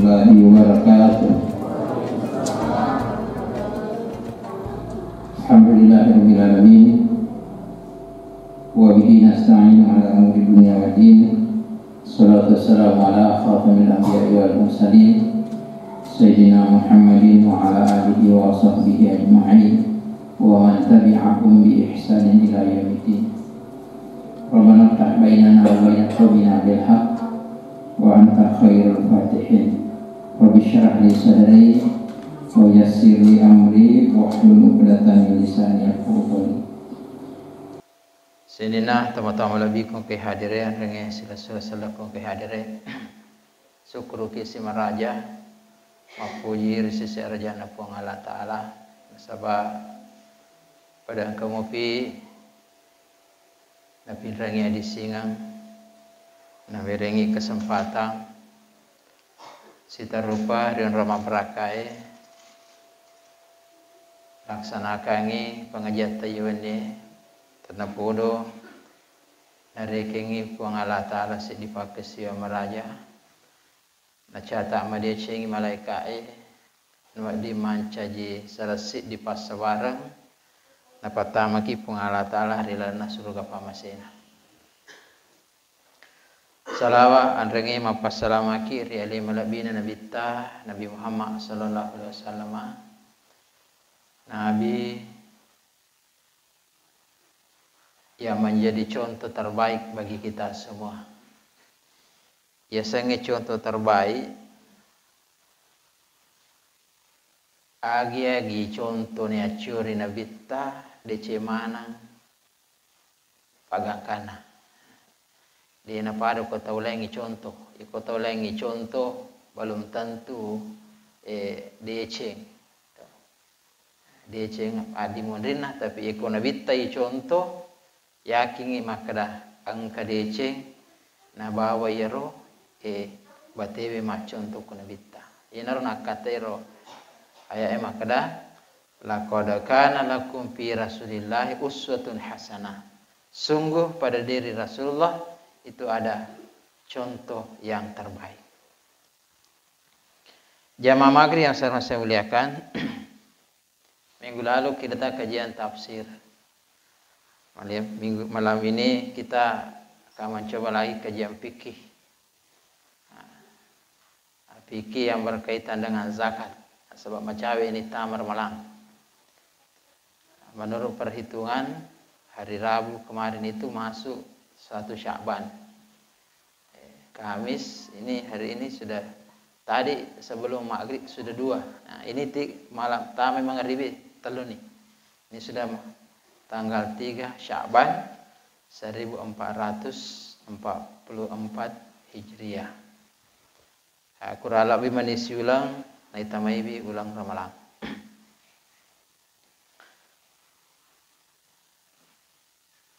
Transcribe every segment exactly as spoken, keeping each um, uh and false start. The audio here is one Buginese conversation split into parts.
الله وبركاته. الحمد لله رب العالمين. وبه نستعين على أمور الدنيا والدين. الصلاة والسلام على خاتم الأنبياء والمرسلين سيدنا محمد وعلى آله وصحبه أجمعين ومن تبعهم بإحسان إلى يوم الدين. ربنا افتح بيننا وبين قومنا بالحق وأنت خير الفاتحين. رب اشرح لي صدري ويسر لي أمري واحلل عقدة من لساني يفقهوا قولي. Sininna tomatoa malebbiku engkae hadere, anrengnge silessureng sellekku engkae hadere. Sukkuruki simaraja, mappuji ri sese arajanna Puang Allah Ta'ala, nasaba pada engka mupi napinrengngi adissingeng, nawerengngi kesempatan sitarupa ri onrong mabbarakae, laksanakangngi pangajiatta iye wennie, tennapodo narekengngi Puang Allah Ta'ala seddi pakkasiwiang maraja, nacata madecengngi malaeka'e, nawedding mancaji sala seddi passabareng, napattamaki Puang Allah Ta'ala ri lalenna suruga pamasena. Salawa anrengnge mappassalamaki ri ale malebbina Nabitta, Nabi Muhammad sallallahu alaihi wasallam. Nabi yang menjadi contoh terbaik bagi kita semua. Yasengnge contoh terbaik, agi-agi contoh niaccio ri Nabitta, deceng maneng pagangkanna. De napada ko tau laingngi contoh. Iko tau laingngi contoh, belum tentu, eh, deceng. Deceng addimonrinna, tapi iko Nabittai contoh, yakingngi makkeda engka deceng nabawa iyaro, eh, batewe macconto ko Nabitta. Iyanaro nakkatairo aya'e makkeda, "Laqad kana lakum fi Rasulillahi uswatun hasanah." Sungguh pada diri Rasulullah itu ada contoh yang terbaik. Jamaah maghrib yang saya, saya muliakan, minggu lalu kita kajian tafsir. Malam, minggu, malam ini kita akan mencoba lagi kajian fikih. Nah, fikih yang berkaitan dengan zakat. Sebab macawe ini tamar malam. Menurut perhitungan, hari Rabu kemarin itu masuk satu Sya'ban. Eh, Kamis ini, hari ini sudah, tadi sebelum maghrib sudah dua. Nah, ini ti-, malam tama mangaribi tellu ni. Ini sudah ma-, tanggal tiga Sya'ban seribu empat ratus empat puluh empat Hijriah. Ah, kurang lebih manisi uleng, naitamaiwi uleng Ramalang.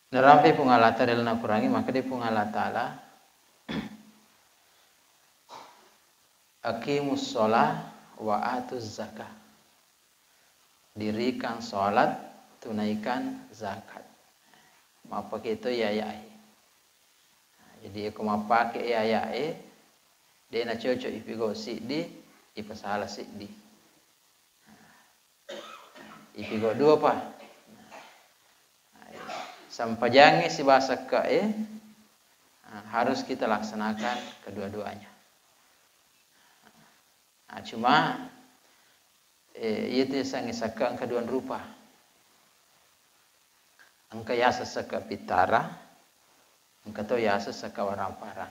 Narampe Puang Allah Ta'ala ri lalenna Kurangnge, makkeda Puang Allah Ta'ala, "Aqimus shalah wa atuz zakah." Dirikan salat, tunaikan zakat. Mappake to aya'e. Jadi, ko mappake aya'e, de nacocok ipigau siddi, ipasala siddi. Ipigau dua pa. Sempajangnge sibawa sekke'e, harus kita laksanakan kedua-duanya. Nah, cuma, eh, iya tu yasengnge sekke engka dua rupa. Engka yaseng sekke pittara, engka to yaseng sekke waramparang.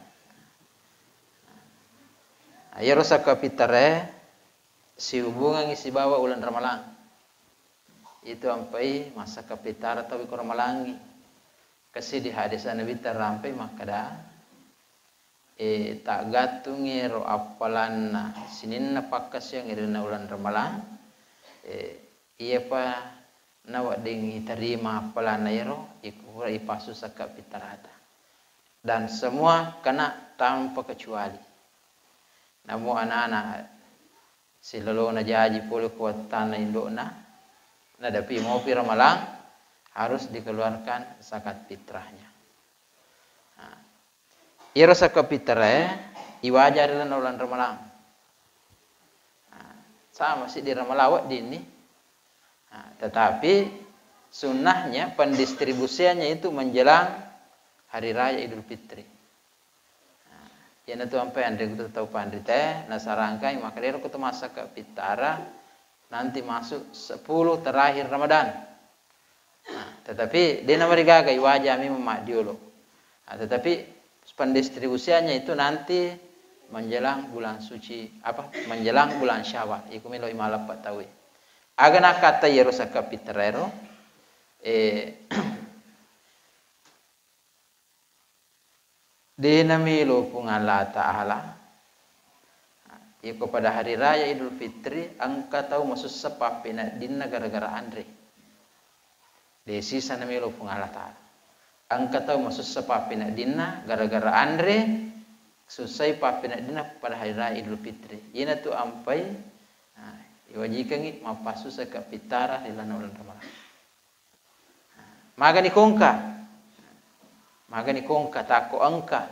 Nah, iyaro sekke pittarae sihubungengngi sibawa uleng Ramalang. Itu ampai massekke pittara tauwe ko Ramalangngi. Kasi di hadis Nabitta rampe makkeda, eh, taggattungngi ro appalanna sininna pakkasiwiang ri lalenna uleng Ramalang, eh, iyapa nawedding iterima appalanna ero, ikura ipassu sekke pittarata. Dan semua kena tanpa kecuali. Namo anak-anak silolona jaji pole ko wattanna indo'na, nadapi mopi Ramalang, harus dikeluarkan zakat fitrahnya. Nah, iyaro zakat fitrahe iwajari lalenna uleng Ramalang. sama siddi Ramalang weddinni. Nah, tetapi sunnahnya pendistribusiannya itu menjelang hari raya Idul Fitri. Nah, iyanatu ampai anre kutu tau panrita, nasarangkai makkedaro kutu massakka pittara nanti masuk sepuluh terakhir Ramadan. Nah, tetapi de namarigaga iwaja memang maddiolo. Nah, tetapi pendistribusiannya itu nanti menjelang bulan suci, apa, menjelang bulan Syawal. Iku melo imaleppa taue. Aga nakkatta iyaro sakka pittara ero, eh, de namelo Puang Allah Ta'ala. Iko pada hari raya Idul Fitri, engka tau masussa pappeneddinna gara-gara anre. De sisa namelo Puang Allah Ta'ala. Engka tau masussa pappeneddinna gara-gara anre, sussai pappeneddinna pada hari raya Idul Fitri. Iyanatu ampai, nah, iwajikangngi mappassu sakka pittara ri lalenna uleng Ramalang. Magani kongka? Magani kongka takko engka?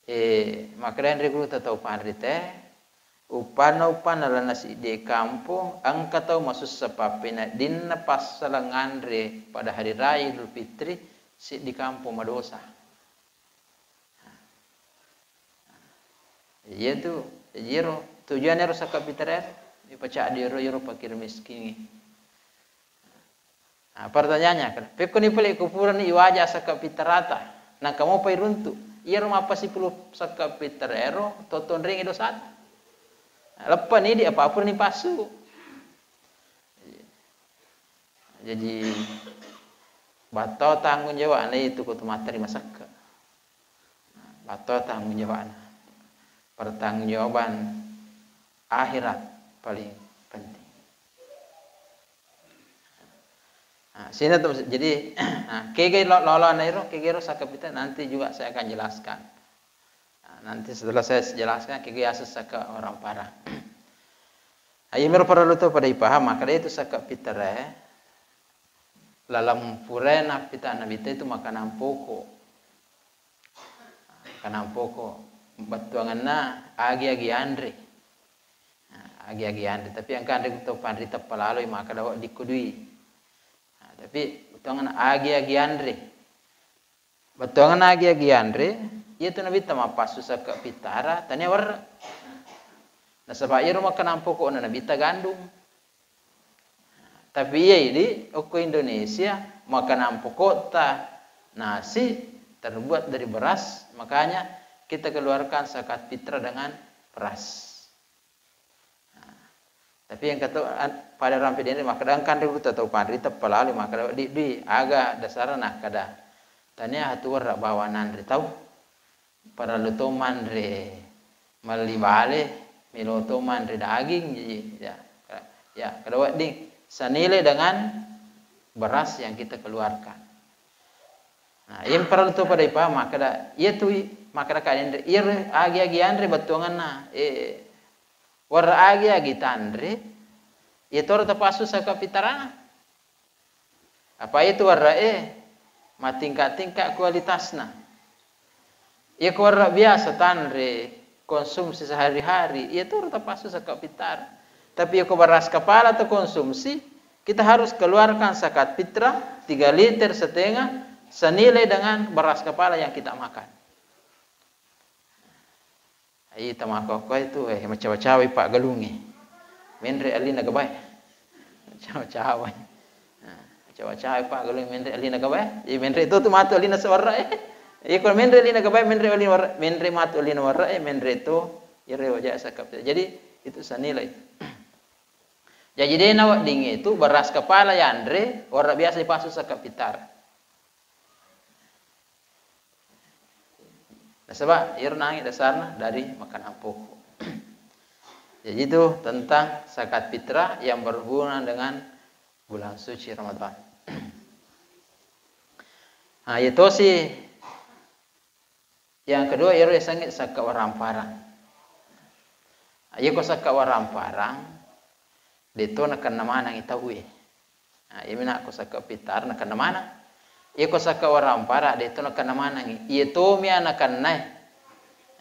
Eh, makkedai anre gurutta tau panrita, uppanna-uppanna lalenna siddi kampong, engka tau masussa pappeneddinna passaleng anre pada hari raya Idul Fitri, siddi kampong madosa. Iyatu, iyaro tujuanna ero sakka pittara ero, ipacaddi ero, iyaro fakir miskingnge. Nah, pertanyaannya, pekkoni pale kufuranni iwaja sakka pittarata, nangka mopa iruntu. Iyaro mappasipulu sakka pittara ero, tottonrengi dosata. Leppani di apa purani passu. Jadi, batto tanggung jawabna itu ko tu matterima sakka. Batto tanggung jawabna. Pertanggungjawaban akhirat paling penting. Nah, sini tuh, jadi, nah, kege lo-, lolona iro, kege ro sakka pittara, nanti juga saya akan jelaskan. Nah, nanti setelah saya jelaskan, kege aseng sakka waramparang. Ayo mero parellu to pada ipaham, makkeda itu sakka pittara, eh, lalang purae nappita Nabitta itu makanan pokok. Makanan pokok. Bettuangenna agi-agi anre. Nah, agi-agi anre. Tapi engka anre to panrita palaloi makkeda weddikko dui. Nah, tapi bettuangenna agi-agi anre. Bettuangenna agi-agi anre, iyatu Nabitta mappassu sakka pittara, tania werre. Nasaba iyaro makanan pokokna Nabitta gandum. Tapi iya idi okko Indonesia, makanan pokokta nasi terbuat dari beras, makanya kita keluarkan zakat fitrah dengan beras. Nah, tapi engka to, an-, pada rampe denre makkeda engka anre gurutta tau panrita palaloi makkeda di, di aga dasarna nakkeda tania atu werre bawang nanre tau. Parellu to manre melli bale, melo to manre daging, jadi, ya, ya, kada wedding senilai dengan beras yang kita keluarkan. Nah, yang parellu to pada ipaham, makkeda, iya tu, makkeda ka denre, iya agi-agi anre bettuangenna, eh, werre agi-agi tanre, iya toro tapassu sakka pittarana. Apa itu werre e, matingka-tingka kualitasna. Iya ko werre biasa tanre konsumsi sehari-hari, iya toro tapassu sakka pittara. Tapi iya ko beras kepala to konsumsi, kita harus keluarkan zakat fitrah tiga liter setengah senilai dengan beras kepala yang kita makan. Ai, tamakkokkoe tu, eh, macawa-cawai paggalungnge. Menre alina gabae. Macawa-cawai. Nah, macawa-cawai paggalungnge menre alina gabae. Jadi menre tu, tu matu alina sewarra, eh. Iya, ko menre alina gabae, menre alina warra, menre matu alina warra, eh, menre tu, iyaro waja sakka. Jadi, itu senilai. Jadi, dena wedding itu beras kepala yanre, warra biasa dipassu sakka pittara. Nasaba iyaro nangi dasarna dari makanan pokok. Jadi itu tentang zakat fitrah yang berhubungan dengan bulan suci Ramadan. Nah, iya tosi yang kedua, iyaro yasengnge sakka waramparang. Iya ko sakka waramparang, deto nakenna manengngi tauwe. Nah, iyami nakko sakka pittara nakenna maneng. Iya ko sakka waramparang, deto nakenna manengngi. Iya tomi nakennae.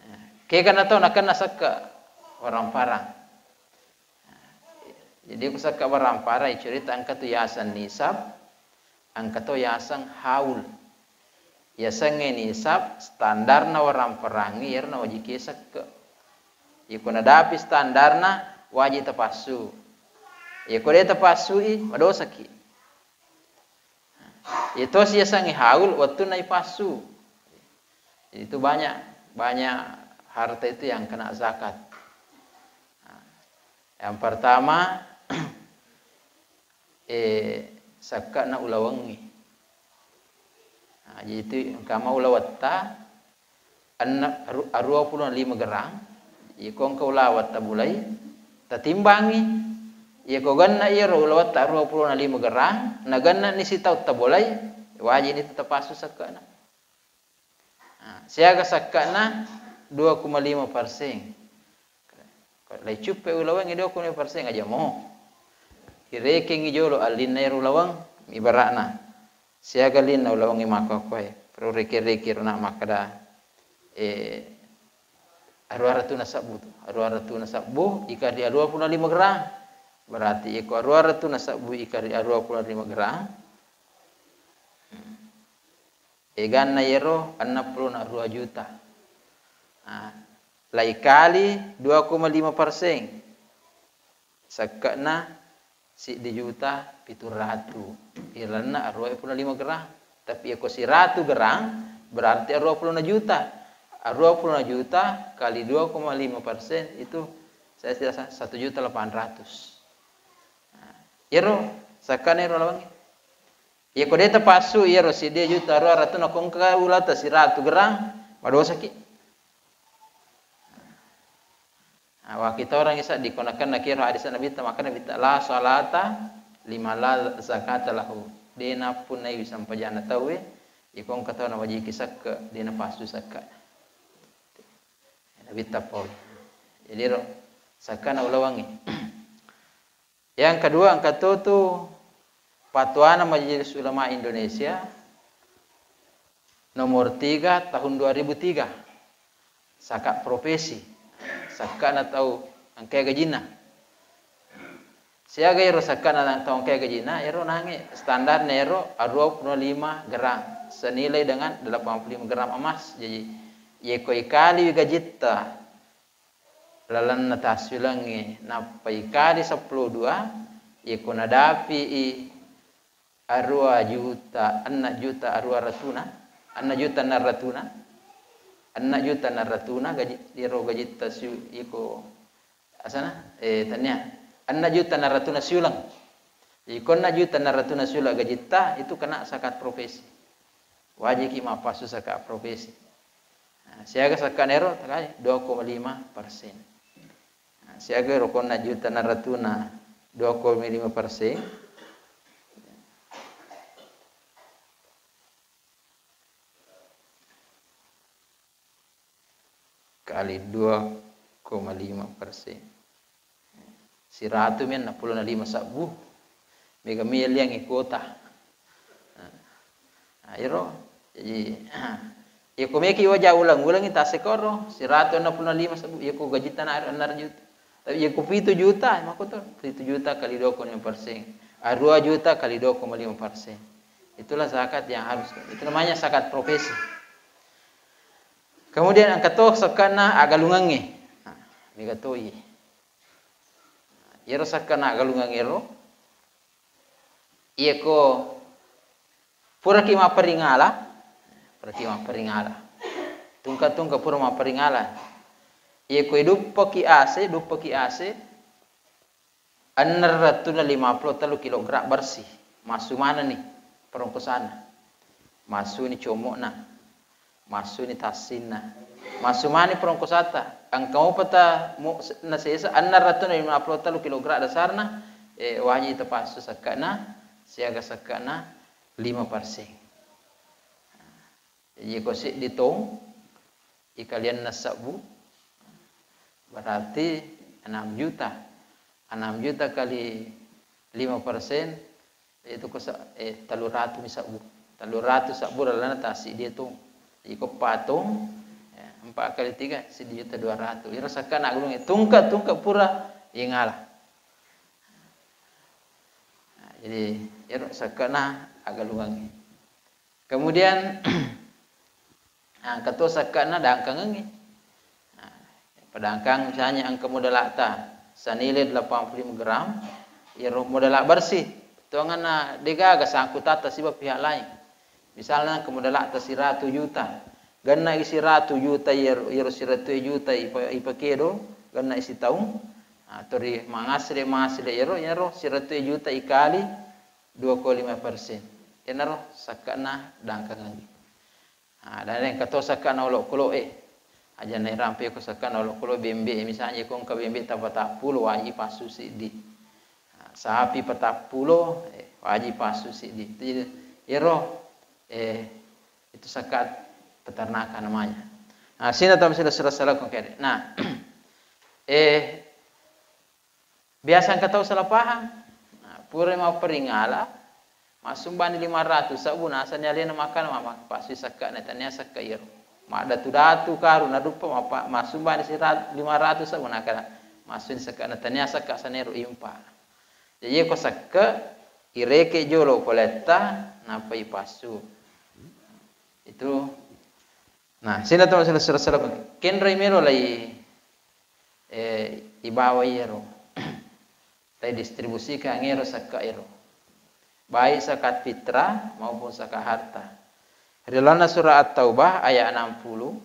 Nah, kegana to nakenna sakka waramparang. Jadi, ko sakka baramparai cerita engka tu yaseng nisab, engka to yaseng haul. Yasengnge nisab, standarna waramparangnge iyaro nawajiki sekke. Iyako nadapi standarna, wajib tapassu. Iyako de tapassui, madosaki. Iyatosi yasengnge haul, wettunna ipassu. Jadi, itu banyak, banyak harta itu yang kena zakat. Yang pertama, eh, sakke'na ulawengnge. Nah, jadi itu engka ma ulawetta, enna-, aru-, aruwa pulona lima gerang, iko engka ulawetta bulai, tatimbangi. Iyako genna iyaro ulawetta aruwa pulona lima gerang, nagenna ni sitaung tabolai, wajib ni tapassu sakke'na. Nah, siaga sakke'na dua koma lima persen. Ko laicuppe ulawengnge dua koma lima persen aja mo. Irekengngi jolo allinna ero ulaweng, ibaratna. Siaga allinna ulawengnge makkuakkuae. Pero reke-reke ro na makkeda, eh, aruwa ratuna sabbu tu. Aruwa ratuna sabbu, ikari aruwa pulona lima gerang. Berarti iko aruwa ratuna sabbu, ikari aruwa pulona lima gerang. Eganna iyaro enneng pulona aruwa juta. Nah, laikali dua koma lima persen. Sakke'na siddi juta pitu ratu. Ilalenna aruwa pulona lima gerang. Tapi iyako siratu gerang, berarti aruwa pulona juta. Aruwa pulona juta kali dua koma lima persen itu saya tidak sa-, satu juta delapan ratus. Nah, iyaro sakke'na ero lawangnge. Iyako de tapassu iyaro siddi juta aruwa ratuna ko engka ulata siratu gerang, madosaki. Nah, wakkitorangngi sedding ko nakenna kiro hadis Nabitta, makkeda Nabitta, "La salata liman la zakata lahu." De nappunnaiwi sempajanna tauwe, iko engka tau nawajiki sakke, de napassu sakke. Nabitta pau. Jadi ro, sakkena ulawangnge. Yang kedua, engka to tu fatwana Majelis Ulama Indonesia nomor tiga tahun dua ribu tiga. Sakat profesi, sakkena tau engkae gajinna. Siaga ero sakkena tau engkae gajinna, ero nange standarna ero aruwa pulona lima gram, senilai dengan delapan puluh lima gram emas. Jadi, iyako ikaliwi gajitta, lalenna tassiulengnge, nappa ikali seppulo dua, iyako nadapi'i aruwa juta, enneng juta aruwa ratuna, enneng juta enneng ratuna, enneng juta enneng ratuna gaji, iyaro gajitta siu-, iko asana, eh, tania, enneng juta enneng ratuna siuleng. Iko enneng juta enneng ratuna siuleng gajitta, itu kena sakat profesi. Wajiki mappassu sakat profesi. Nah, siaga sakkena ero, takai dua koma lima persen. Nah, siaga ero ko enneng juta enneng ratuna dua koma lima persen. Kali dua koma lima persen. Siratu mi enneng pulona lima sabbu. Mega mi yalliangngi kuota. Nah, iyaro. Jadi, iyako meki waja uleng-ulengngi tassekoro, siratu enneng pulona lima sabbu, iyako gajitta na enneng juta. Tapi iyako pitu juta, makkoto, pitu juta kali dua koma lima persen. Aruwa juta kali dua koma lima persen. Itulah zakat yang harus. Itu namanya zakat profesi. Kemudian engka to sakkena agalungengnge. Nah, mega toi. Iyaro sakkena agalungengngero, iyako puraki mapparingala, puraki mapparingala. Tungka-tungka pura mapparingala. Iyako iduppaki ase, duppaki ase, enneng ratuna lima puluh tellu kilogram bersih. Massu manenni perongkosanna. Massuni como'na. Massuni tassinna. Massu mani perongkosata. Engka mopa ta mo-, nasesa enneng ratuna lima puluh tellu kilogram dasarna, eh, wajib tapassu sakkena, siaga sakkena lima persen. Jadi ko seddi tong, ikalianna sabbu, berarti enam juta. Enam juta kali lima persen, itu ko sa-, eh, tellu ratu mi sabbu. Tellu ratu sabbu lalenna tassiddi tong. Jadi ko patong, eh, empat kali tiga, seddi juta dua ratu. Iro sakkena gulung, tungke-tungke pura ingala. Jadi, ero sekke'na aggalungengngi. Kemudian, engka to sekke'na dangkangengngi. Nah, padangkang misalnya engka modala'ta senilai delapan puluh lima gram, iyaro modala' bersih. Tuanganna degaga sangkutatta siba pihak lain. Misalnya engka modala'ta siratu juta, genna i siratu juta iyaro, iyaro siratu juta ipa-, ipakedo, genna i sitaung, nah, tori mangasle, mangasle iyaro, iyaro siratu juta ikali dua koma lima persen. Iyanaro sekke'na dangkangengngi. Ah, dan engka to sekke'na olokolo'e. Aja' nairampe ko sekke'na olokolo bembe, misalnya ko engka bembe tapatappulo, wajib passu siddi. Ah, sapi patappulo, eh, wajib passu siddi. Jadi, ero, eh, itu zakat peternakan namanya. Nah, sini tahu sudah selesai kede. Nah, eh, Biasa engka tau salah paham. Nah, pura mapperingala, massumbani lima ratus sabbu, nasani alena makkana mama passu sekke'na, tania sekke' iyaro. Maddatu-datu karu, naduppa mappa-, massumbani sira-, lima ratus sabbu, nakkana massuni sekke'na, tania sekke' sanero impa. Jadi, ko sekke', ireke jolo poletta, nappa ipassu. Itu Nah, sina to sila-, sila-, sila-, kenroi melo lai, eh, ibawa iyaro. Tai distribusikan ero sekka ero. Baik zakat fitrah maupun zakat harta. Ri lalenna surah At-Taubah ayat enam puluh,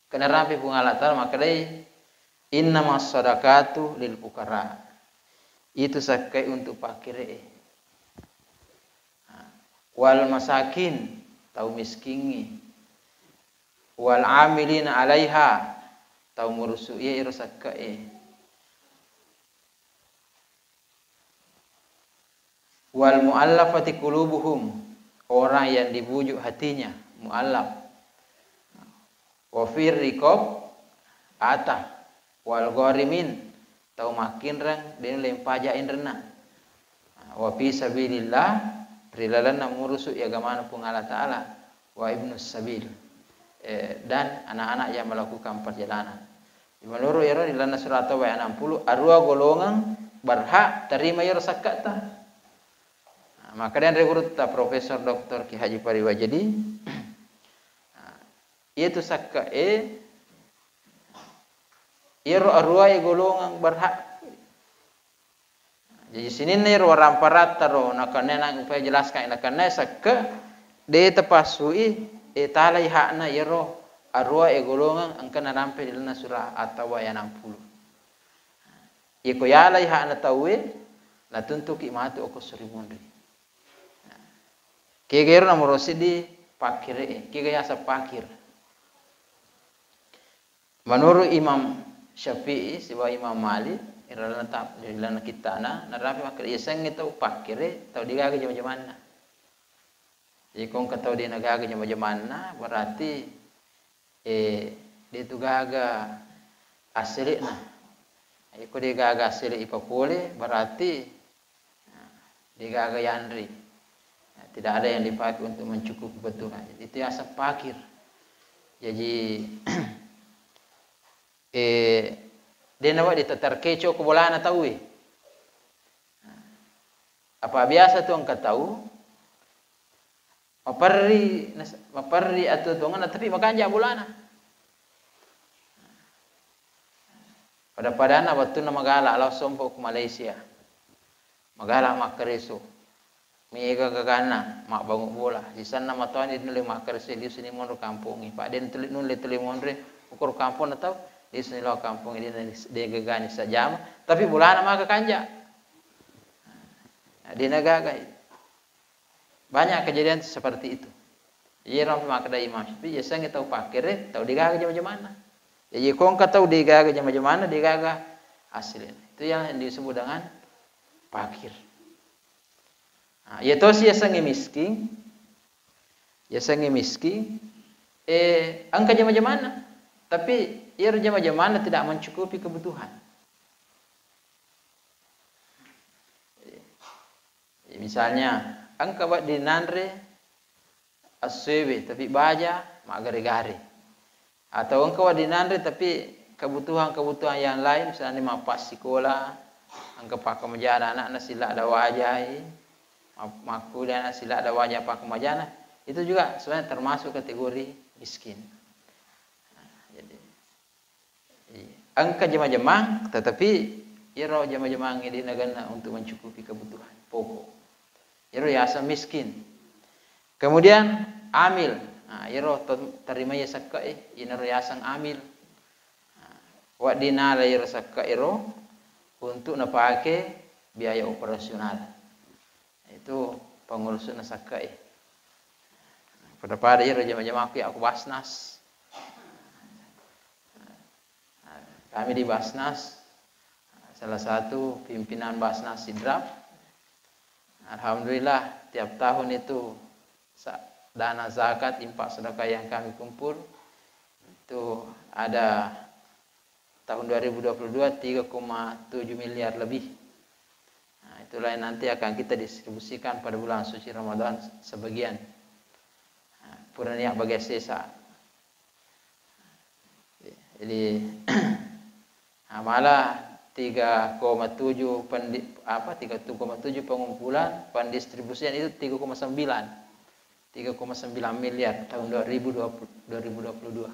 kenarapi Puang Allah Ta'ala makkedai, "Innamas sadaqatu lil fuqara." Itu sekkai untuk pakkire'e. Wal masakin, tau miskingngi. Wal amilina alaiha, tau murusu'e iro sekke'e. Wal muallafati qulubuhum, orang yang dibujuk hatinya, muallaf. Wa fir riqab, ataq, wal gharimin, tau makkinreng, de nulle mpaja inrenna. Wa fi sabilillah, ri lalenna murusu'i agamana Puang Allah Ta'ala, wa ibnus sabil, eh, dan anak-anak yang melakukan perjalanan. Menurut ero ri lalenna surah At-Taubah ayat enam puluh, arua golongang berhak terima ero sakka'ta. Nah, maka dan gurutta Profesor Doktor Kiai Haji Pariwajedi, nah, Iyatu sakka e, iyaro aruwae golongang berhak. Jadi sininna iyaro waramparatta ro, nakenna nang upaya jelaskan, nakenna sakka de tapassui, e, talai hakna iyaro aruwae golongang engka narampe ri lalenna surah At-Taubah ayat enam puluh. Iyako yalai hakna tauwe, natuntuki matu okko suri munri. Kega ero nomoro seddi pakkire'e, kega yaseng pakir. Menurut Imam Syafi'i sibawa Imam Malik, ri lalenna ta-, ri lalenna kittana, narapi makkeda, yasengnge tau pakkire, tau degaga jama-jamanna. Jadi, ko engka tau de nagaga jama-jamanna, berarti, eh, de tu gaga assele'na. Iko de gaga assele ipapole, berarti Nah, degaga yanre. Nah, tidak ada yang dipakai untuk mencukupi kebutuhan. Itu yaseng pakir. Jadi, eh, de nawedding taterkeco ko bolana tauwe. Nah, apa biasa tu engka tau, Maperri nas-, maperri atuo-tuongenna, tapi makanja bolana. Pada-padanna wettunna magala lao sompo ku Malaysia. Magala makkareso. Mega gaganna mabbangung bola. Sisenna matoani nulle makkareso, lisu ni monro kampongnge. Pa de nulle, nulle tuli monro, ukur kampongna tau, lisu ni lao kampongnge, de, de gagani sajama. Tapi bolana maka kanja. Nah, de nagagai. Banyak kejadian seperti itu. Iyaro makkeda Imam Syafi'i, yasengnge tau pakire, tau degaga jama-jamanna. Jadi, ko engka tau degaga jama-jamanna, degaga hasilna. Itu yang disebut dengan pakir. Nah, iya tosi yasengnge miskin, yasengnge miskin, eh, engka jama-jamanna. Tapi, iyaro jama-jamanna tidak mencukupi kebutuhan. Misalnya, engka wedding nanre essoewe, tapi baja maggare-gare. Atau engka wedding nanre, tapi kebutuhan-kebutuhan yang lain, misalnya mappassikola, engka pakkamajana anakna siladda wajai, ma-, makkuliah anak siladda wajai pakkamajana, itu juga sebenarnya termasuk kategori miskin. Nah, jadi, iya. Engka jama-jamang, tetapi iyaro jama-jamang ini nagenna untuk mencukupi kebutuhan pokok. Iyaro yaseng miskin. Kemudian amil. Nah, iyaro to-, tarimai sakkae, inaro yaseng amil. Nah, wedding nala iyaro sakka ero untuk napake biaya operasional. Itu pangurusna sakkae. Pada-pada iyaro jama-jamaku ya aku Basnas. Kami di Basnas, salah satu pimpinan Basnas Sidrap. Alhamdulillah, tiap tahun itu sa-, dana zakat, infak, sedekah yang kami kumpul itu ada tahun dua ribu dua puluh dua tiga koma tujuh miliar lebih. Nah, itulah yang nanti akan kita distribusikan pada bulan suci Ramadan sebagian. Nah, purania bagai sesa. Jadi, nah, malah tiga koma tujuh pendi-, apa, tiga koma tujuh pengumpulan, pendistribusian itu tiga koma sembilan. Tiga koma sembilan miliar tahun dua ribu dua puluh, dua ribu dua puluh dua.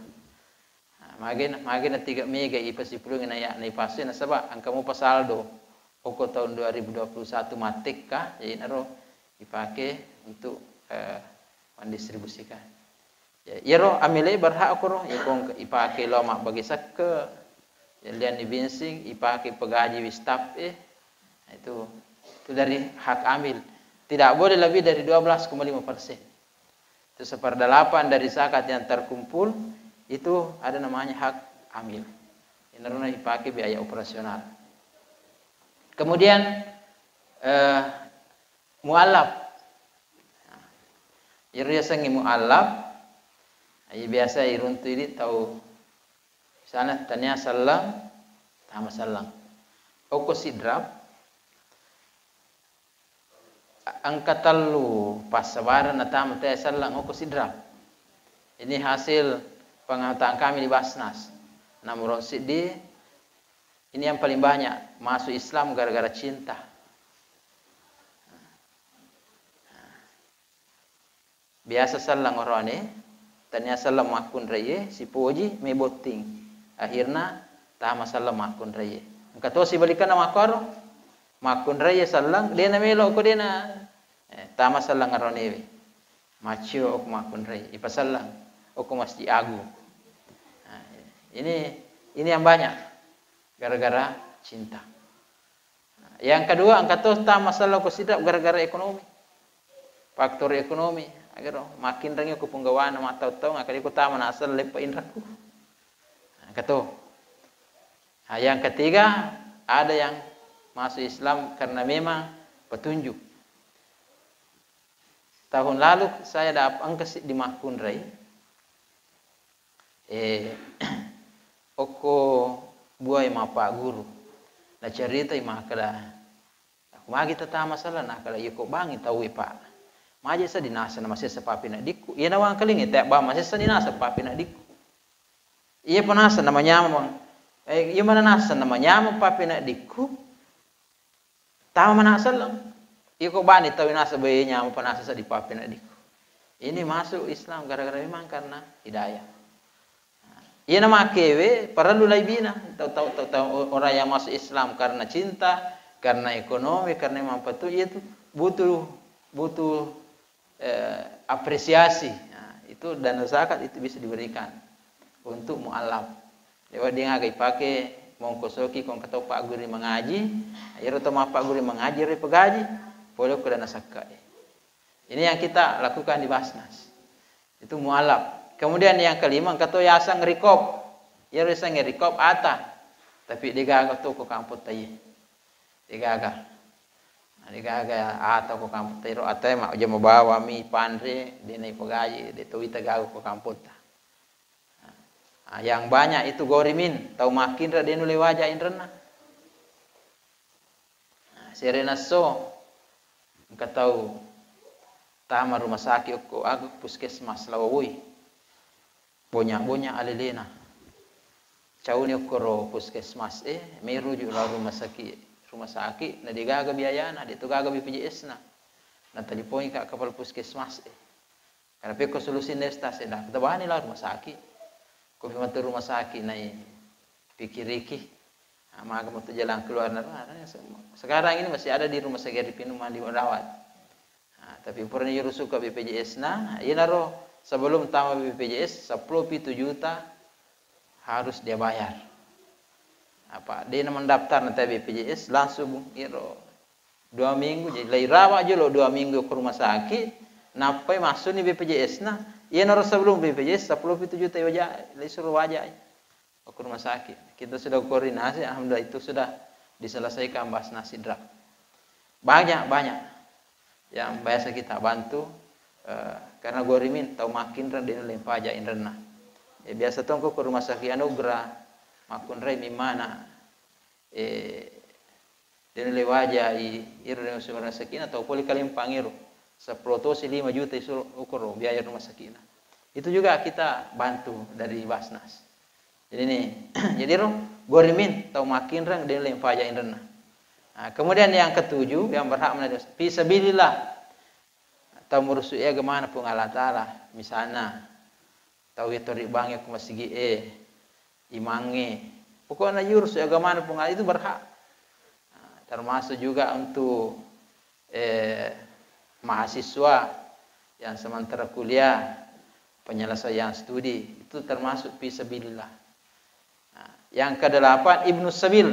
Nah, magi, magi na tiga mega ipasipulung na ya, na ipassu nasaba engka mupa saldo. Okko tahun dua ribu dua puluh satu mattekka, jadi naro ipake untuk, eh, mendistribusikan. Ya, iyaro amile berhak okoro, ya, ko engka ipake lao mabbagi sakke, ya, lianni bensing, ipake pegaji wi staf, eh. Nah, itu, itu dari hak amil. Tidak boleh lebih dari dua belas koma lima persen. Itu seperdelapan dari zakat yang terkumpul, itu ada namanya hak amil. Inaruna ipake biaya operasional. Kemudian, eh, mualaf. Iyaro yasengnge mualaf, iya biasa iruntu idi tau, misalnya tania selleng, tama selleng. Okko Sidrap, a-, engka tellu passabarenna tama tania selleng okko Sidrap. Ini hasil pengamatan kami di Basnas. Nomor siddi, ini yang paling banyak masuk Islam gara-gara cinta. Biasa selleng orane, tania selleng makkunraie, sipoji, mebotting. Akhirna tama selleng makkunraie. Engka to sibalikanna makkoro, makkunraie selleng, dena melo ko dena, eh, tama selleng aronewe. Macio okko makkunrai, ipaselleng okko Masjid Agung. Nah, ini, ini yang banyak gara-gara cinta. Yang kedua, engka to tama selleng ko Sidrap gara-gara ekonomi. Faktor ekonomi, agaro makkinrengi ko penggawana mattau-tau, ngaka ko tama naseng leppa inrakku. Engka to. Nah, yang ketiga, ada yang masuk Islam karena memang petunjuk. Tahun lalu saya dap-, engka siddi makkunrai. Eh, okko buai mappagguru. Naceritai makkeda, "Aku magi tatama selleng?" Nakkeda, "Iya ko bangi tauwe, Pak. Maje sa dinaseng namasessa pappeneddikku. Iya nawangkalingi tau bang masessa dinaseng pappeneddikku. Iya panaseng namanyameng, eh, iya mana naseng namanyameng pappeneddikku." Tama mana selleng. Iko bani tau nasaba iya nyameng panaseng seddi pappeneddikku. Ini masuk Islam gara-gara memang karena hidayah. Iya namakkewe parellu laibina. Tau, tau, tau, tau orang yang masuk Islam karena cinta, karena ekonomi, karena memang petunjuk, itu butuh, butuh eh, apresiasi. Nah, itu dana zakat itu bisa diberikan untuk mualaf. Lewat dia ngagai pake mongkosoki kong ketau pagguru mangaji, iyaro to mappagguru mangaji ri pegaji, pole ko dana sakka. Ini yang kita lakukan di Basnas. Itu mualaf. Kemudian yang kelima, engka to yaseng rikop. Iyaro yaseng rikop ata. Tapi degaga to ko kampong tai. Degaga. Nah, degaga atau ko kampong tero, atau ma jama bawa mi panre, de na ipegaji, de to ita gaga ko kampong ta. Nah, yang banyak itu gorimin, tau makkinra de nulle waja inrenna. Nah, serena so, engka tau tama rumah sakit okko aga puskesmas Lawawoi. Bonya-bonya alelena. Cauni okkoro puskesmas e, meruju lao rumah sakit, rumah sakit, na degaga biayana, de tu gaga B P J S-na. Na talipongi ka kepala puskesmas e. Karena pekko solusi nesta sedda, tabani lah rumah sakit. Ko memang tu rumah sakit nai pikiriki. Ah, maga metu jalan keluar na, ah, sekarang ini masih ada di rumah sakit Arifin Umar di rawat. Ah, tapi purani juru suka B P J S na, iyanaro sebelum tama B P J S sepuluh pitu juta harus dia bayar. Apa, de na mendaftar nanti B P J S langsung iro dua minggu, jadi lai rawa jolo dua minggu ke rumah sakit, nappai masuk ni B P J S na, iyanaro sebelum B P J S sepuluh pitu juta waja, lai suruh wajai. Ke rumah sakit. Kita sudah koordinasi, alhamdulillah itu sudah diselesaikan Basnas Sidrap. Banyak, banyak yang biasa kita bantu, eh, karena gorimin tau makkinreng de nulle paja inrenna. Ya, biasa tongko ke rumah sakit Anugerah, makkunrai mimana, eh, de nulle wajai, iro de nulle rumah sakitna, tau pole kalempang iro. Sepuluh tosi lima juta isu ukuro biaya rumah sakitna. Itu juga kita bantu dari Basnas. Jadi ini, jadi ro, gorimin tau makkinreng de nulle paja inrenna. Nah, kemudian yang ketujuh yang berhak menerima fi sabilillah. Tau murusu'i agamana Puang Allah Ta'ala, misalna tau iya toribangnge ko masigi e, imangnge. Pokokna yurusu'i agamana Puang Allah itu berhak. Nah, termasuk juga untuk, eh, mahasiswa yang sementara kuliah, penyelesaian studi, itu termasuk fi sabilillah. Nah, yang kedelapan, Ibnu Sabil,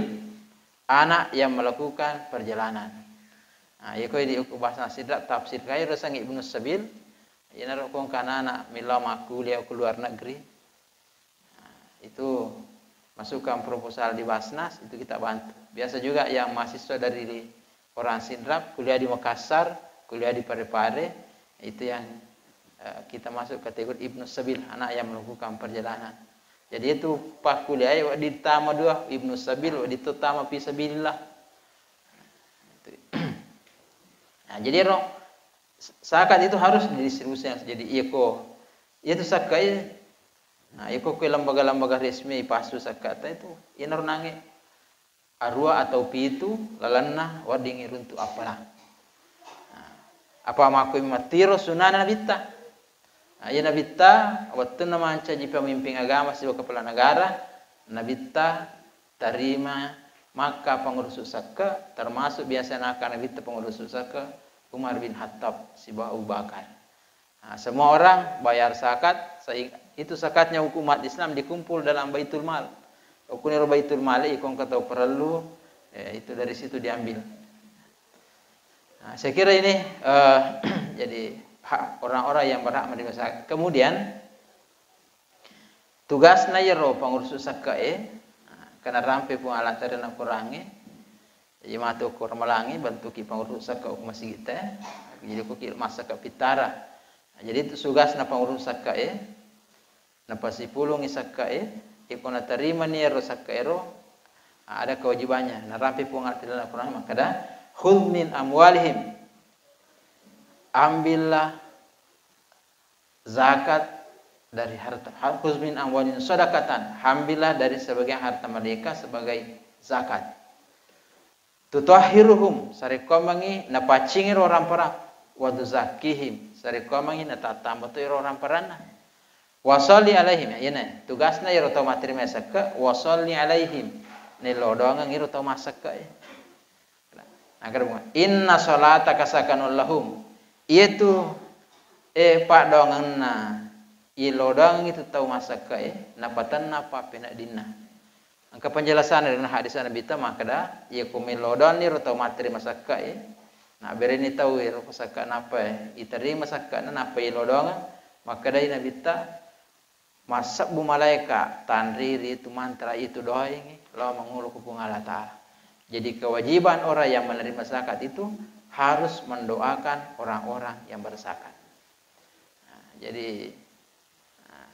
anak yang melakukan perjalanan. Nah, iya ko di uku Basnas Sidrap tafsir kai rasang Ibnu Sabil, iyanaro ko engka anak-anak millau makkuliah ke luar negeri. Nah, itu masukkan proposal di Basnas, itu kita bantu. Biasa juga yang mahasiswa dari orang Sidrap kuliah di Makassar, kuliah di Parepare, itu yang, eh, kita masuk kategori Ibnu Sabil, anak yang melakukan perjalanan. Jadi itu pakkuliah, eh, wedding tama dua, Ibnu Sabil, wedding to tama fi sabilillah. Nah, jadi ro, zakat itu harus didistribusikan. Jadi iya ko, iya tu sakkai, nah, iya ko kue lembaga-lembaga resmi pasu zakat itu, iya naro nange arua atau pitu lalenna wedding iruntu appalang. Nah, apa makkui mattiro sunnana Nabitta. Nah, iya Nabitta wettunna mancaji pemimpin agama sibawa kepala negara, Nabitta tarima makka pengurusu sakke, termasuk biasa naka Nabitta pengurusu sakke Umar bin Khattab sibawa Abu Bakar. Nah, semua orang bayar zakat, sai-, itu zakatnya hukum umat Islam dikumpul dalam Baitul Mal. Ukuniro Baitul Mal, iko engka tau parellu, eh, itu dari situ diambil. Nah, saya kira ini, eh, jadi hak orang-orang yang berhak menerima zakat. Kemudian, tugasna iyaro pengurusu sakke e, nah, karena rampe Puang Allah Ta'ala na Quran e, jadi matu ko ramalangi, bantuki pengurusu sakke ko masigi te, jadi ko ki massakka pittara. Nah, jadi itu tugasna pengurusu sakke e, napasipulungi sakke e, iko natarimani ero sakke ero, ada kewajibannya. Narampe Puang Allah Ta'ala Quran makkeda, "Khudz min amwalihim," ambillah zakat dari harta. "Khudz min amwalihim shadaqatan," ambillah dari sebagian harta mereka sebagai zakat. "Tutahhiruhum," sarekkoammengngi napaccingiro ramparang, "wa tuzakkihim," sarekkoammengngi natattamba to iro ramparanna. "Wa sholli alaihim," iyana tugasna iro tau matterima sakke, "wa sholli alaihim," naillau doangeng iro tau massakke e. Nakkeda, "Inna sholataka sakanul lahum," iyatu, eh, paddoangenna, illau doangeng itu tau massakke e, napatenna pappeneddinna. Engka penjelasanna ri hadis Nabitta makkeda, iya ko mellau doanni ro tau matterima sakke e, nabbereni tau ero sakke nappa e, iterima sakkena nappa illau doangeng, makkedai Nabitta, massebbu malaeka tanriri itu mantra itu doaengngi lao mangolo ko Puang Allah Ta'ala. Jadi kewajiban orang yang menerima zakat itu harus mendoakan orang-orang yang berzakat. Nah, jadi, nah,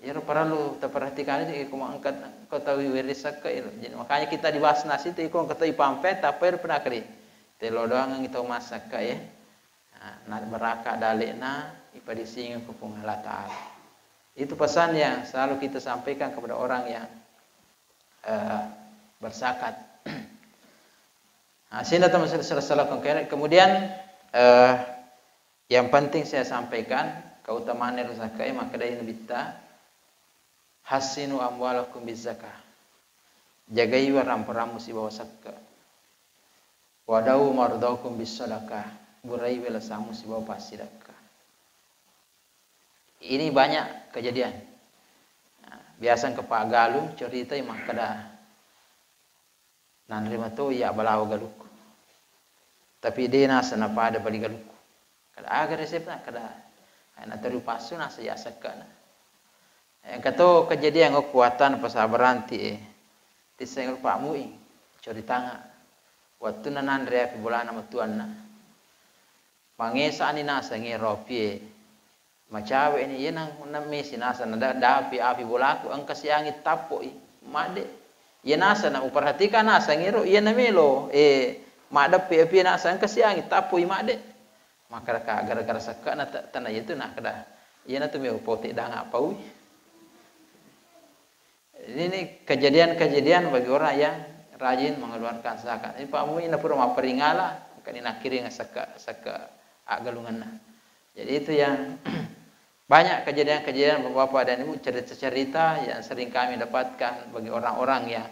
iyaro parellu taperhatikan itu, iko engka, engka tau weri sakke iro. Jadi makanya kita di Basnas itu, iko engka tau ipampe, tappa iro penakri. Telo doangengngi tau massakke ya. Nah, na baraka dalekna, ipadisingeng ko Puang Allah Ta'ala. Itu pesan yang selalu kita sampaikan kepada orang yang, eh, berzakat. Nah, sehingga teman-teman saudara-saudara, kemudian, eh, yang penting saya sampaikan, keutamaan ero sakka e, makkedai Nabitta, "Hassinu amwalakum bizzakah." Jagaiwi ramporammu sibawa sakka. "Wadau mardaukum bissadaqah." Buraiwi lasammu sibawa passidakka. Ini banyak kejadian. Nah, biasa engka paggalung ceritai makkeda, "Nanre mato iya balawa galukku. Tapi de naseng napada bali galukku." Kada aga resepna, kada, eh, naterui passu naseng iya sekkana. Engka to kejadian okko wattanna pasabaranti e. Tisseng rupa mui, coritanga. Wattunna nanre api bolana matuanna. Mangesani naseng ero api e. Macawe ni, iya nang, nang mesi naseng nada-, dapi api bolaku, engka siangi tappo i, madde. Iya naseng na uperhatikan naseng ero, iya namelo, eh, maddeppe api naseng engka siangi tappo i, madde. Makkeda ka gara-gara sekkana ta-, tana iya tu nakkeda, iyana tu melo pote danga paui. Ini, ini kejadian-kejadian bagi orang yang rajin mengeluarkan zakat. Ini Pak Mui na pura mapperingala, engka ni nakkiring sekka, sekka aggalungenna. Jadi itu yang banyak kejadian-kejadian Bapak dan Ibu, cerita-cerita yang sering kami dapatkan bagi orang-orang yang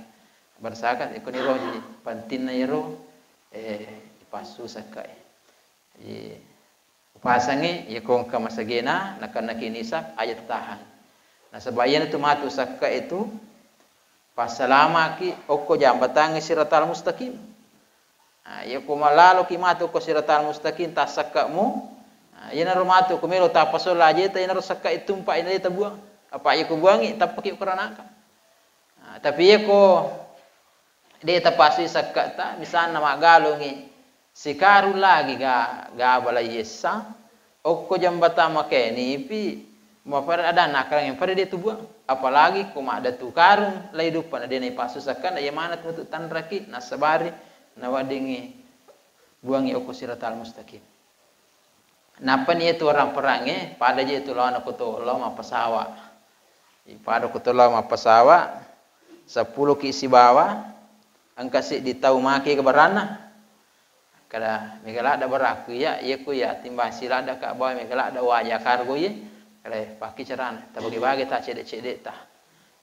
berzakat, ikuni roji pentingna ero, eh, ipassu sekka e. Jadi, upasangi, iya ko engka masagena, nakennaki nisab, aja tahang. Nasaba iyana tu matu sakka itu, passalamaki okko jambatangnge siratal mustaqim. Nah, iya ko malaloki matu okko siratal mustaqim, tassakkamu, nah, iyanaro matu ko melo tappasola ajeta, iyanaro sakka itu tumpa ina de tabuang. Apa iya ko buangi, tappaki okko ranaka. Nah, tapi iya ko de tapassui sakkata, misalna maggalungi sikarung lagi ga, gabala yessa, okko jambatang makenipi, mapare adanna akkarangnge pare de tubuang. Apalagi ko maddatu karung, lai duppa na de naipassu sakkana, iya maneng tu tanraki, nassabari, naweddingngi buangngi okko siratal mustaqim. Nappani yetu orang perangnge, pada je tu laona koto lao mappasawa. Pada koto lao mappasawa, seppulo ki sibawa, engka siddi tau make ke baranna. Kada mega ladda baraku iya, iya ku iya timbang siladda ka bawa mega ladda waja kargo iye. Kada paki carana, tabagi-bagi ta cedde-cedde ta.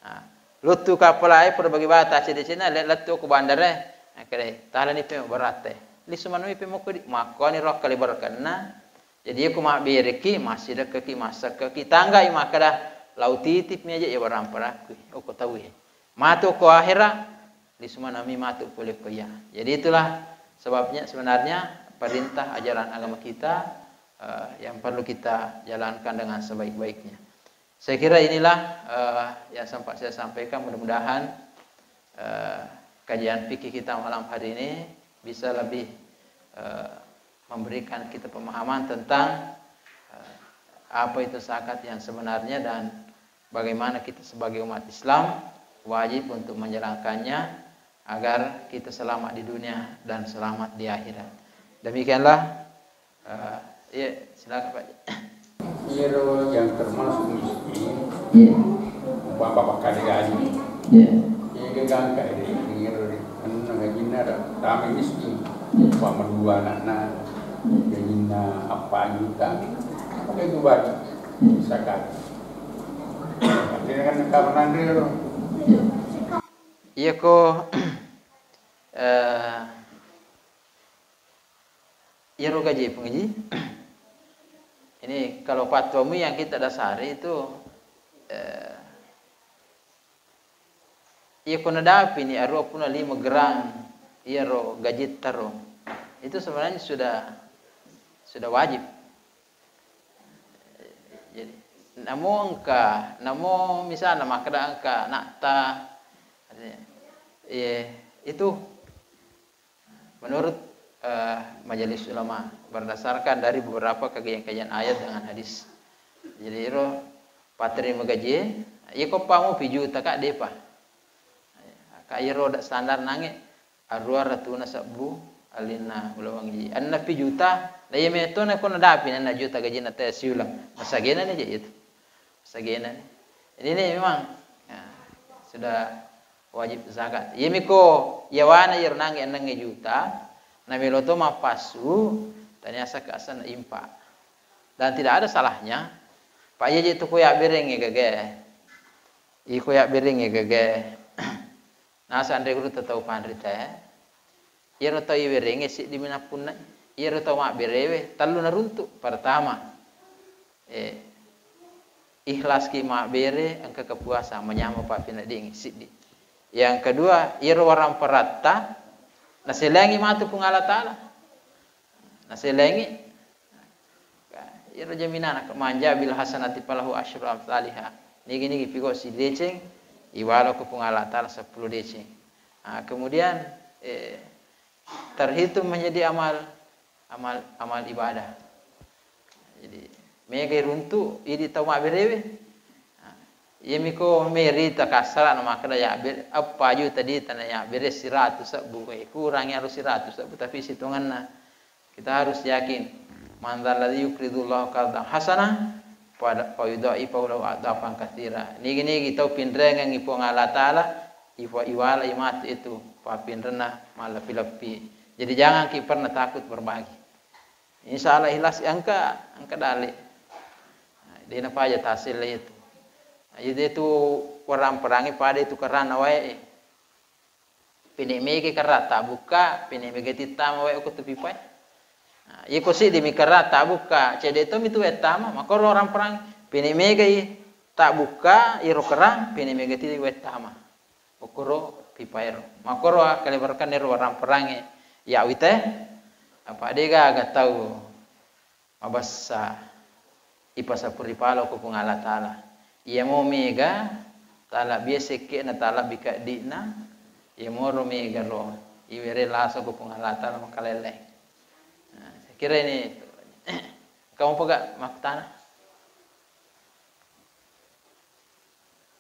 Nah, luttu kapalae, pada bagi bata cedde-cedde na, le-, lettu ku bandara e. Akkeda, "Talani pe baratta e." Lisu manui pe mokko di, makkoni ro akkali barakenna. Jadi, iya ku mabbereki, massidekkeki, massekkeki, tanggai makkeda, "Lau titip mi aja iya barang parakku, okko tau e." Matu ko ahera, lisu manami matu pole ko iya. Jadi, itulah sebabnya sebenarnya perintah ajaran agama kita, eh, yang perlu kita jalankan dengan sebaik-baiknya. Saya kira inilah, eh, yang sempat saya sampaikan. Mudah-mudahan, eh, kajian fikih kita malam hari ini bisa lebih, eh, memberikan kita pemahaman tentang, eh, apa itu zakat yang sebenarnya dan bagaimana kita sebagai umat Islam wajib untuk menjalankannya agar kita selamat di dunia dan selamat di akhirat. Demikianlah, eh, iya, silakan, Pak. Iyaro yang termasuk miskin, iya, umpama pakkade gaji. Iya. Iya, gangka ede, iyaro ri, anu, gajinna ra-, tama miskin. Iya. Umpama dua anakna, iya, gajinna empat juta. Apa itu bagi? Iya. Zakat. Artinya kan kapan nanti lo? Iya. Iya ko, eh, iyaro gaji pengaji. Ini kalau fatwamu yang kita dasari itu, eh, iya ko nadapi ni aruwa puna lima gram iyaro gajitta ro, itu sebenarnya sudah, sudah wajib. Jadi, namo engka, namo misalna makkeda engka nakta, iya, itu menurut, eh, majelis ulama berdasarkan dari beberapa kajian-kajian ayat dengan hadis. Jadi, iro paterima gaji, iya ko pamu pijuta ka depa. Ka iro da standar nange, aruwa ratuna sebbu alinna ulaweng ji. Anna pijuta, na iya metona ko nadapi anna juta gajinna te siuleng. Masagena ni je itu. Masagena ni. Jadi ini memang, ya, sudah wajib zakat. Iya miko, yawana iro nange enneng juta, Namelo to mappassu, tania saka asenna impa. Dan tidak ada salahnya. Pak, iya je tu ko yabberengnge gage. Iko yabberengnge gage. Nasa anre guru tau panrita, eh. Iyaro tau iwerengnge siddi minappunna. Iyaro tau mabberewe tellu naruntu. Pertama, eh, ikhlas ki mabbere, engka kepuasan, manyameng pappineddingngi, siddi. Yang kedua, iyaro waramparatta naselengi matu Puang Allah Taala. Naselengi, iyaro jaminana, man jaa bil hasanati falahu asyru amtsaliha. Nigi-nigi piko sideceng, iwalo ko Puang Allah Taala seppulo deceng. Ah, kemudian, eh, terhitung menjadi amal, amal, amal ibadah. Jadi, mega iruntu, idi tau mabberewe. Nah, iya miko meri takassara na makkeda yabbere, eppa juta ditana yabbere siratu sebbu, eh, kurangi aro siratu sebbu, tapi sitongenna. Kita harus yakin, man dzalladzi yuqridullaha qardan hasanah fa, fa yudha'ifahu lahu adhafan katsira. Nigi-nigi tau pinrengengngi Puang Allah Taala, ifa-, iwalai matu itu papinrenna malleppi-leppi. Jadi, jangan ki pernah takut berbagi. Insya Allah ikhlas, engka, engka dale. Nah, dena paja taselle itu. Nah, itu, itu warang-perangi pada itu kerana wae. Pene mega kerang tabbukka, pene mega tittama wae ko tu pipae. Nah, iko siddi mi kerang tabbukka, cede to mi tu wae tama, makoro warang-perangi. Pene mega i tabbukka, iro kerang, pene mega ti wae tama. Okkoro pipaero. Makkoro kalebarakkanna ero warang-perangnge. Ya wite, apa de gaga tau mabessa ipasapuri palo ko Puang Allah Taala. Iyamo mega talabbi sekke'na, talabbi keddi'na, iyamoro mega ro iwere laso ko Puang Allah Taala makalelleng. Nah, saya kira ini kamu pega makkutana.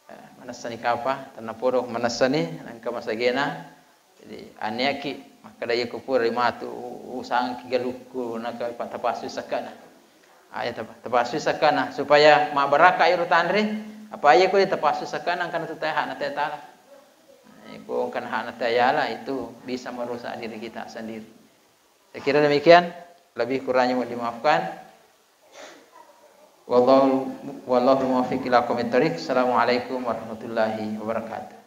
Eh, manessani kapa, tennapodo manessani, nengka masagena. Jadi, aneaki, makkeda iya ko pura matu, u-, usangki galukku, naka pa-, tapasui sakkana. Aja tapa-, tapasui sakkana, supaya mabbaraka iro tanre, apa iya ko tapasui sakkana, engkana tu tae hakna tae tala. Eh, ko engkana hakna tae yala, itu bisa merusak diri kita sendiri. Saya kira demikian, lebih kurangnya mohon dimaafkan. Wallahu, wallahul muwaffiq ila aqwamit thariq. Assalamualaikum warahmatullahi wabarakatuh.